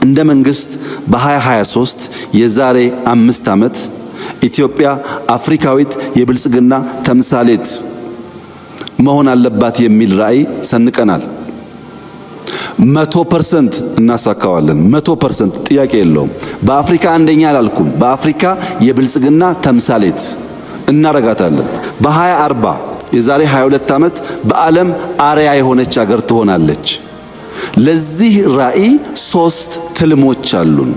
እንደ መንግስት በ2023 የዛሬ 5 ዓመት ኢትዮጵያ አፍሪካዊት የብልጽግና ተምሳሌት መሆን አለባት የሚል ራዕይ ሰንቀናል። 100% እናሳካዋለን። 100% ጥያቄ የለውም። በአፍሪካ አንደኛ አላልኩም። በአፍሪካ የብልጽግና ተምሳሌት እናረጋታለን። በ2040 የዛሬ 22 ዓመት በዓለም አርአያ የሆነች ሀገር ትሆናለች። ለዚህ ራዕይ ሶስት ትልሞች አሉን።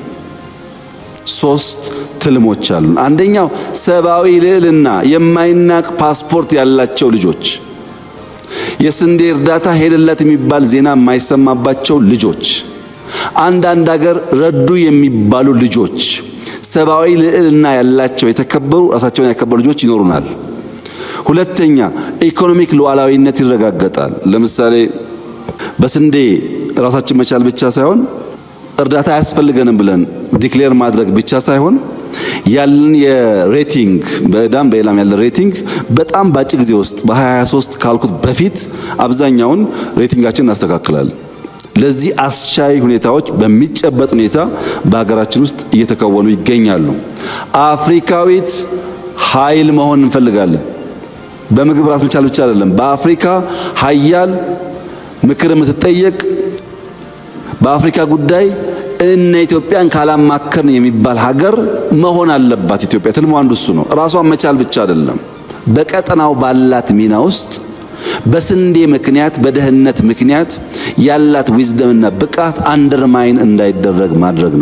ሶስት ትልሞች አሉን። አንደኛው ሰብአዊ ልዕልና የማይናቅ ፓስፖርት ያላቸው ልጆች፣ የስንዴ እርዳታ ሄደለት የሚባል ዜና የማይሰማባቸው ልጆች፣ አንዳንድ ሀገር ረዱ የሚባሉ ልጆች፣ ሰብአዊ ልዕልና ያላቸው የተከበሩ ራሳቸውን ያከበሩ ልጆች ይኖሩናል። ሁለተኛ economic ሉዓላዊነት ይረጋገጣል። ለምሳሌ በስንዴ ራሳችን መቻል ብቻ ሳይሆን፣ እርዳታ አያስፈልገንም ብለን declare ማድረግ ብቻ ሳይሆን፣ ያለን የ rating በዕዳም በሌላም ያለን rating በጣም በአጭር ጊዜ ውስጥ በ2023 ካልኩት በፊት አብዛኛውን rating ኣችን እናስተካክላለን። ለዚህ አስቻይ ሁኔታዎች በሚጨበጥ ሁኔታ በሀገራችን ውስጥ እየተከወኑ ይገኛሉ። አፍሪካዊት ኃይል መሆን እንፈልጋለን። በምግብ ራስ መቻል ብቻ አይደለም። በአፍሪካ ሀያል ምክር የምትጠየቅ፣ በአፍሪካ ጉዳይ እነ ኢትዮጵያን ካላማከርን የሚባል ሀገር መሆን አለባት ኢትዮጵያ። ትልሙ አንዱ እሱ ነው። ራሷን መቻል ብቻ አይደለም። በቀጠናው ባላት ሚና ውስጥ በስንዴ ምክንያት በድህነት ምክንያት ያላት wisdom ና ብቃት undermine እንዳይደረግ ማድረግ ነው።